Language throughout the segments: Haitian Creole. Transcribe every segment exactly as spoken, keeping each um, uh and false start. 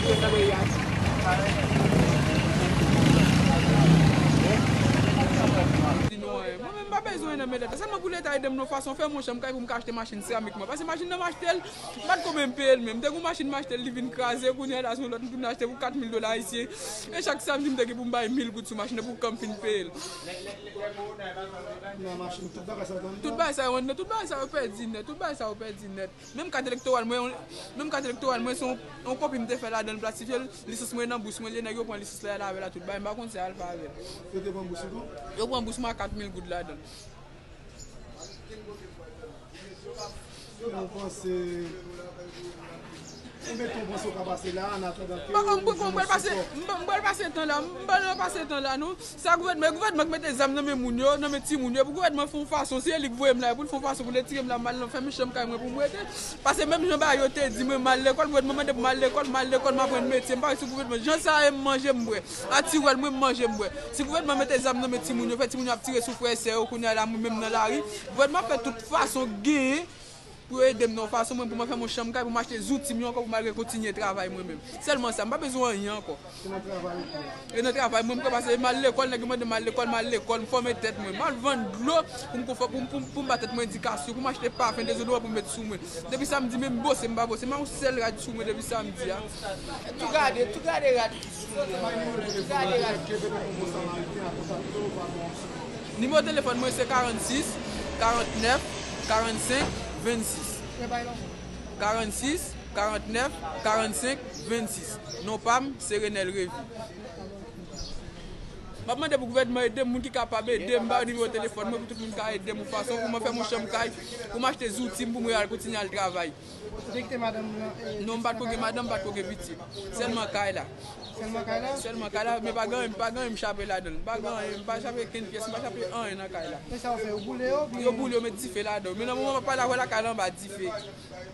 Di nou anyen. Mwen menm, m pa bezwen nan men Leta. Sèlman pou Leta ede m nan yon fason, fè m yon chanm kay pou m ka achte machin seramik mwen. Paske machin nan m achte l, m pa t ko menm peye l menm. M te gen yon machin m achte l, li vin kraze, kounye a la se yon lòt m tounen achte pou kat mil dola ayisyen. E chak samdi m te gen pou m bay mil goud sou machin nan pou kan m fin peye l. Nan machin, tout bagay sa yo, tout bagay sa yo pèdi nèt, tout bagay sa yo pèdi nèt. Menm kat elektoral mwen, menm kat elektoral mwen, se yon, yon kopi m te fè ladan l, plastifye l, lisans mwen nan bous mwen, li nèg yo pran lisans la, y al avè l a tout bagay, m pa konn sa y al fè avè l. Yo te pran bous ou tou? Yo pran bous mwen a kat mil goud ladan l. Ou panse, konbyen tan ou panse ou ka pase la, an atandan ke... Bon, m, m, m pral pase, m, m pral pase tan la, m pral pase tan la, non. Sa gouvènman, gouvènman ki mete zam nan men moun yo, nan men timoun yo, pou gouvènman fè yon fason, se li k voye m la, pou l fè yon fason pou l retire m la, m al nan fèmen chanm kay mwen pou m rete. Paske menm jan bagay yo te di mwen m al lekòl, gouvènman mande pou m al lekòl, m al lekòl, m aprann metye, m pa wè si gouvènman, jan sa ye m manje m bwè, a ti wèl mwen m manje m bwè. Si gouvènman mete zam nan men timoun yo, fè timoun yo ap tire sou frè e sè yo, kounye a la mwen menm nan lari, gouvènman ap fè tout fason genyen pou yo ede m nan yon fason mwen pou mwen fè m yon chanm kay, pou m achte zouti m yo ankò, pou m al rekontinye travay mwen menm. Sèlman sa, m pa bezwen anyen ankò. E nan travay ou ye? E nan travay mwen, m kwè paske m al lekòl, nèg yo mande m al lekòl, m al lekòl, m fòme tèt mwen. M al vann dlo pou m konfò-, pou, pou, pou m ba tèt mwen edikasyon, pou m achte pafen, dezodoran pou m met sou mwen. Depi samdi, menm bwose m pa bwose, m pa yon sèl rad sou mwen depi samdi a. Tou gade, tou gade rad ki sou mwen. Tou gade rad ki sou mwen. Nimewo telefòn mwen se karannsis, karannèf, karannsenk, vennsis. Karannsis, karannèf, karannsenk, vennsis. Non pa m, se Renel Revy. M ap mande pou gouvènman ede m, moun ki kapab ede m, ba yo nimewo telefòn mwen pou tout moun ka ede m yon fason, pou mwen fè m yon chanm kay, pou m achte zouti m, pou mwen al kontinye al travay. Ou te kite madanm nan, e... Non, m pa t ko gen madanm, m pa t ko gen pitit. Sèlman kay la. Sèlman kay la? Sèlman kay la, men pa gen anyen, pa gen anyen m chape ladan l. M pa gen anyen, m pa chape kenn pyès, m pa chape anyen nan kay la. Men sa yo fè, yo boule yo, oubyen? Yo boule yo, met dife ladan l. Men nan moman m ap pale avè w la, kay la anba dife.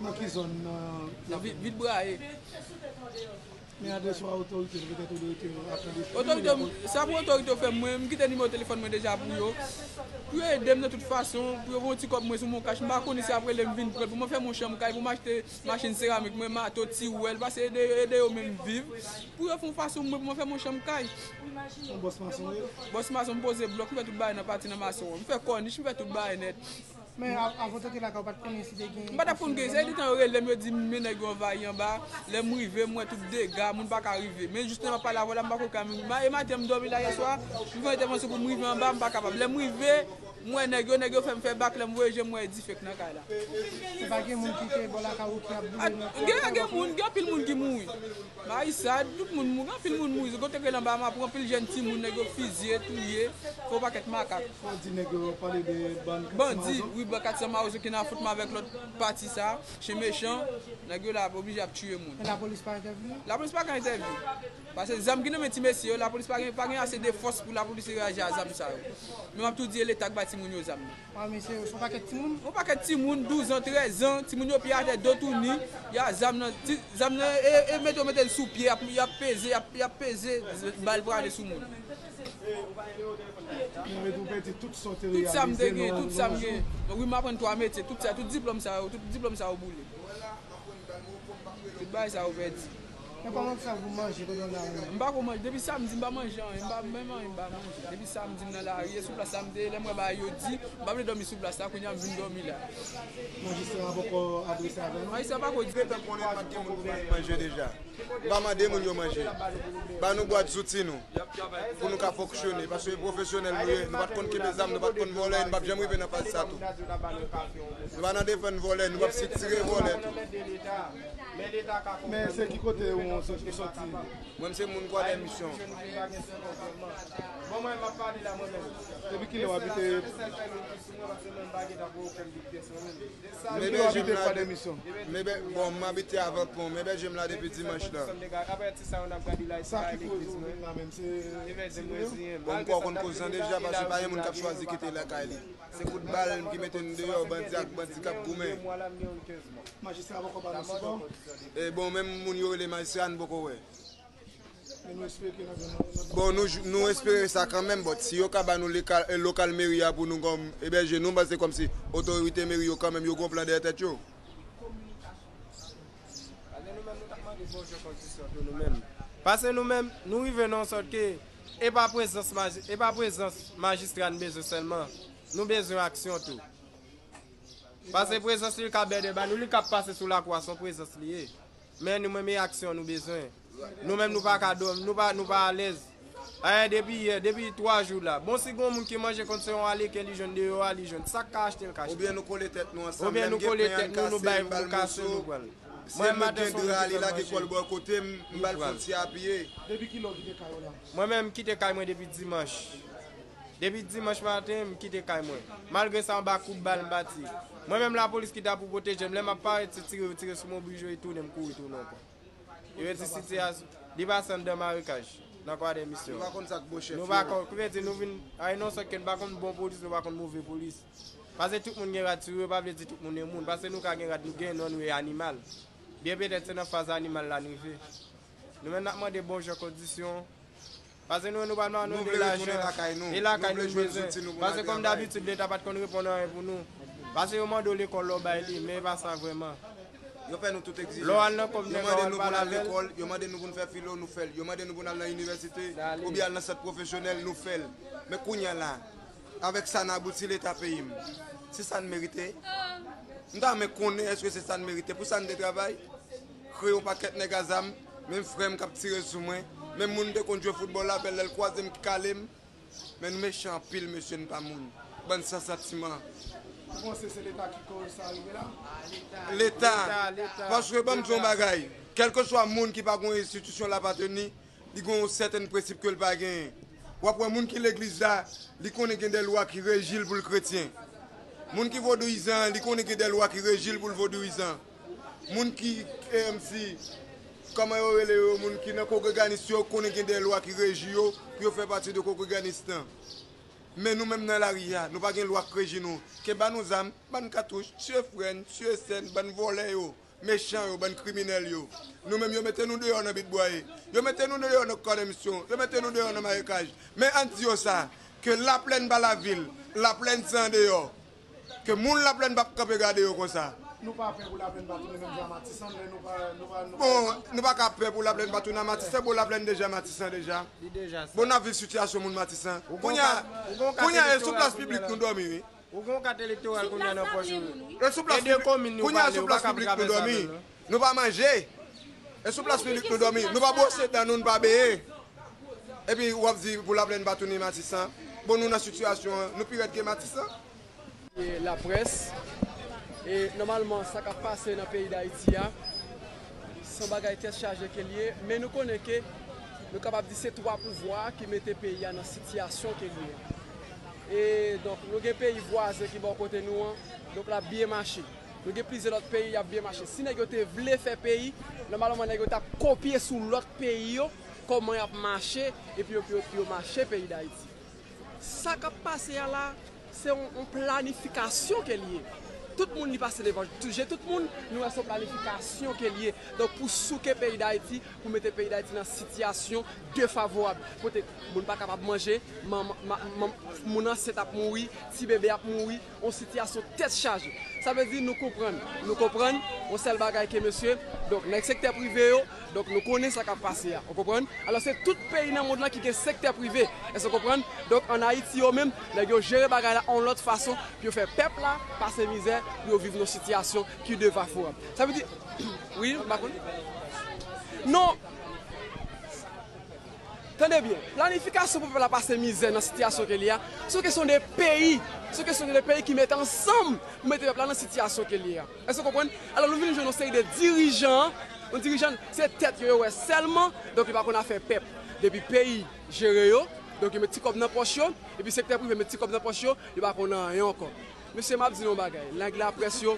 Nan ki zòn, nan... Nan Vi-, Vit Braye. Men adrese w a otorite yo, petèt otorite yo ap tande. Otorite yo, sa pou otorite yo fè, mwen, m kite nimewo telefòn mwen deja pou yo. Pou yo ede m nan tout fason, pou yo voye yon ti kòb mwen sou MonCash. M pa konnen si ap rele m vin pran l, pou mwen fè m yon chanm kay, pou m achte machin seramik mwen, mato, ti wèl, pase ede, ede yo menm viv. Pou yo fè yon fason mwen, pou mwen fè m yon chanm kay. Yon bòs mason w ye? Bòs mason, m poze blòk, m fè tout bagay nan pati nan mason an. M fè kònich, m fè tout bagay nèt. Men a-, avan w te lakay ou, pa t konnen si te gen... M pa t ap konn gen, se detan yo rele m, yo di m, men nèg yo anvayi anba. Lè m rive, m wè tout dega, moun pa ka rive. Men jis lè m ap pale avè w la, m pa ko ka, e maten m dòmi la yè swa, m fè entèvansyon pou m rive anba, m pa kapab. Lè m rive, m wè nèg yo, nèg yo fè m fè bak, lè m voye je m, m wè dife k nan kay la. Se pa gen moun ki te bò lakay ou ki ap boule nan... Gen, gen moun, gen anpil moun ki mouri. Marisa, tout moun mouri, anpil moun mouri. Kote ke anba m ap pran anpil jèn timoun, nèg yo fizye, touye, fè yon pakèt makak. Fò di nèg yo pale de bann kat san mawozo. Bandi, wi, bann kat san mawozo ki nan afwontman avèk lòt pati sa, chen mechan, nèg yo la oblije ap tiye moun. Men lapolis pa entèvni? Lapolis pa ka entèvni. Paske zam ki nan men ti mesye yo, lapolis pa gen, pa gen ase de fòs pou lapolis reyaji a zam sa yo. Men m ap tou di, e Leta k bay timoun yo zam nan. Wa, mesye, se yon pakèt timoun. Yon pakèt timoun, douz an, trèz an, timoun yo pye atè, do touni, y a zam nan, ti, zam nan, e, e mete yo mete l sou pye, y ap, y ap peze, y ap, y ap peze, bal prale sou moun. Tout sa m te gen, tout sa m gen. Wi, m aprann twa metye, tout sa, tout diplòm sa yo, tout diplòm sa yo boule. Tout bagay sa yo pèdi. Men kòman w fè pou manje pandan w nan lari? M pa ko manje. Depi samdi, m pa manje anyen. M pa menm anyen, m pa manje. Depi samdi, m nan lari. E sou plas la m te ye. Lè m wè bagay yo di, m pa vle dòmi sou plas la. Kounye a, m vin dòmi la. Majistra a poko adrese avè nou? Majistra pa ko di. Depi m konnen m pa t gen moun pou ban m manje deja. M pa mande moun yo manje. Ban nou bwat zouti nou. Pou nou ka fonksyone, paske pwofesyonèl nou ye, nou pa t konn kenbe zam, nou pa t konn vòlè, nou p ap janm rive nan faz sa tou. Nou pa nan defann vòlè, nou p ap sitire vòlè tou. Men se ki kote ou sot-, ou soti? Mwen, m se moun Kwadèmisyon. Depi kilè w abite? Depi kilè w abite Kwadèmisyon? M ebèje m la depi, m ebè-, bon, m abite Avantpon, m ebèje m la depi dimanch lan. Sa ki koze w vin la menm? Se... Bon, m kwè w konn koz lan deja, paske pa gen moun k ap chwazi kite lakay li. Se kout bal ki mete n deyò, bandi ak bandi k ap goumen. Majistra poko ba nou sipò? E bon, menm moun yo rele majistra, n poko wè. Men nou espere ke n ap jwenn yon lòt... Bon, nou, nou espere sa kanmenm, but si yo ka ba nou lekal, e, lokal meri a pou nou kòm ebèje nou, paske kòmsi otorite meri yo kanmenm yo gon plan dèyè tèt yo. Mande bon jan kondisyon tou nou menm. Paske nou menm, nou rive nan yon sòt ke e pa prezans maji-, e pa prezans majistra n bezwen sèlman. Nou bezwen aksyon tou. Paske prezans li ka bèdè ba nou, li k ap pase sou lakou a, se yon prezans li ye. Men nou menm, e aksyon nou bezwen. Nou menm, nou pa ka dòmi, nou pa, nou pa alèz. Ayè, depi yè, depi twa jou la. Bon, si gen yon moun ki manje kont se yon aleken li jwenn deyò a, li jwenn. Sa k ka achte l ka achte. Oubyen nou kole tèt nou ansanm, oubyen nou kole tèt nou, nou bay, nou kase, nou pran l. Mwen, maten sonje ke manje. Li lage kò l bò kote m, m ba l fwontyè a pye. Depi kilè w kite kay ou la? Mwen menm, m kite kay mwen depi dimanch. Depi dimanch maten, m kite kay mwen. Malgre sa, anba kout bal, m pati. Mwen menm, lapolis ki ta pou pwoteje m, lè m ap parèt, se tire yo tire sou mwen, oblije yo tounen, m kouri tounen ankò. Yo di sitiyasyon, li pase anndan marekaj, nan Kwadèmisyon. Nou pa konn sa k bon chèf yo. Nou pa konn, ki vle di nou vin, ay non, sòt ke nou pa konn bon polis, nou pa konn move polis. Paske tout moun gen rad sou yo, pa vle di tout moun e moun. Paske nou ka gen rad, nou gen non, nou e animal. Byen petèt se nan faz animal la n rive. Nou menm n ap mande bon jan kondisyon. Paske nou, nou pa mande lajan. E lakay nou nou bezwen. Paske kòm dabitid, Leta pa t konn reponn anyen pou nou. Paske yo mande w lekòl la, w bay li, men e pa sa vrèman. Yo fè nou tout egzijans. Lè w al nan kòm nèg la, w al pale avè l. Yo mande nou pou n al lekòl, yo mande nou pou n fè filo, nou fè l. Yo mande nou pou n al nan inivèsite, oubyen al nan sant pwofesyonèl, nou fè l. Men kounye a la, avèk sa n abouti, Leta peyi m, se sa n merite? M ta renmen konnen èske se sa n merite, pou sa n te travay? Kreye yon pakèt nèg a zam, menm frè m k ap tire sou mwen, menm moun m te konn jwe foutbòl avè l, lè l kwaze m, ki kale m. Men nou mechan anpil, mesye, n pa moun. Bann san santiman. Ou panse se Leta ki koz sa rive la? Leta. Leta, Leta. Paske ban m di yon bagay, kèlkeswa moun ki pa gen yon enstitisyon l apateni, li gen yon sèten prensip ke l pa genyen. W ap wè moun ki legliz la, li konnen gen de lwa ki reji l pou l kretyen. Moun ki vodouyizan, li konnen gen de lwa ki reji l pou l vodouyizan. Moun ki, em, si, kòman yo rele yo, moun ki nan kongreganis yo, konnen gen de lwa ki reji yo pou yo fè pati de kongreganis lan. Men nou menm nan lari a, nou pa gen lwa k reji nou. Ke ba nou zam, ba n katouch, tiye frè n, tiye sè n, bann vòlè yo, mechan yo, bann kriminèl yo. Nou menm yo mete nou deyò nan Bitbwaye. Yo mete nou deyò nan Kwadèmisyon. Yo mete nou deyò nan Marekaj. Men ann di yo sa, ke Laplèn pa lavil, Laplèn se andeyò. Ke moun Laplèn p ap kanpe gade yo konsa. Nou pa pè pou Laplèn pa tounen menm jan a Matisan, lè nou pa, nou pa, nou pa. Bon, nou pa ka pè pou Laplèn pa tounen a Matisan, bon, Laplèn deja Matisan deja. Li deja sa. Bon, n ap viv sitiyasyon moun Matisan. Kounye a, kounye a, e sou plas piblik nou dòmi, wi. Ou gen yon kat elektoral kounye a nan pòch ou. E sou plas piblik, kounye a sou plas piblik nou dòmi. Nou pa manje. E sou plas piblik nou dòmi. Nou pa bwose dan nou, nou pa benyen. Epi w ap di pou Laplèn pa tounen Matisan. Bon, nou nan sitiyasyon an, nou pi rèd ke Matisan. E laprès, e nòmalman sa k ap pase nan peyi Dayiti a, se yon bagay tèt chaje ke l ye, men nou konnen ke nou kapab di se twa pouvwa ki mete peyi a nan sitiyasyon ke l ye. E donk, nou gen peyi vwazen ki bò kote nou an, donk l ap byen mache. Nou gen plizyè lòt peyi y ap byen mache. Si nèg yo te vle fè peyi, nòmalman nèg yo t ap kopye sou lòt peyi yo, kòman y ap mache, epi yo, yo, yo mache peyi Dayiti. Sa k ap pase a la, se yon, yon planifikasyon ke l ye. Tout moun li pase devan je tout moun, nou wè se yon planifikasyon ke l ye. Donk pou souke peyi Dayiti, pou mete peyi Dayiti nan sitiyasyon defavorab. Kote moun pa kapab manje, manm-, ma-, manm-, moun ansent ap mouri, ti bebe ap mouri, yon sitiyasyon tèt chaje. Sa vle di nou konprann, nou konprann yon sèl bagay ke mesye, donk nèg sektè prive yo, donk nou konnen sa k ap pase a, ou konprann? Alò se tout peyi nan mond lan ki gen sektè prive, èske w konprann? Donk ann Ayiti yo menm, nèg yo jere bagay la yon lòt fason pou yo fè pèp la pase mizè, pou yo viv nan sitiyasyon ki defavorab. Sa vle di, wi, m pa konn. Non, tande byen, planifikasyon pou pèp la pase mizè nan sitiyasyon ke l ye a, se yon kesyon de peyi, se yon kesyon de peyi ki mete ansanm pou mete pèp la nan sitiyasyon ke l ye a. Èske w konprann? Alò, nou vin jwenn yon seri de dirijan, yon dirijan, se tèt yo yo wè sèlman, donk yo pa konn afè pèp. Depi peyi jere yo, donk yo met ti kòb nan pòch yo, epi sektè prive met ti kòb nan pòch yo, yo pa konn anyen ankò. Mesye, m ap di nou yon bagay. Nèg laprès yo,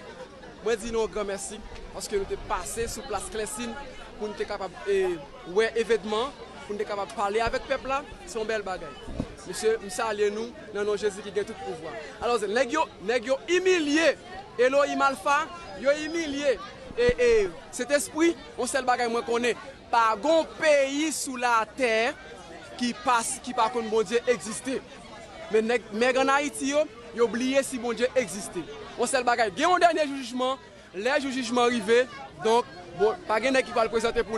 mwen di nou yon gran mèsi, paske nou te pase sou plas Klèsin pou nou te kapab, e, wè evènman, pou nou te kapab pale avèk pèp la, se yon bèl bagay. Mesye, m salye nou nan non Jezi ki gen tout pouvwa. Alò, nèg yo, nèg yo imilye Elohim Alpha, yo imilye, e, e, Sentespri, yon sèl bagay mwen konnen, pa gon peyi sou latè ki pa, ki pa konn Bondye egziste. Men nèg, nèg ann Ayiti yo, yo bliye si Bondye egziste. Yon sèl bagay, gen yon dènye jou jijman, lè jou jijman rive, donk, Bon, pa gen nèg ki pral prezante pou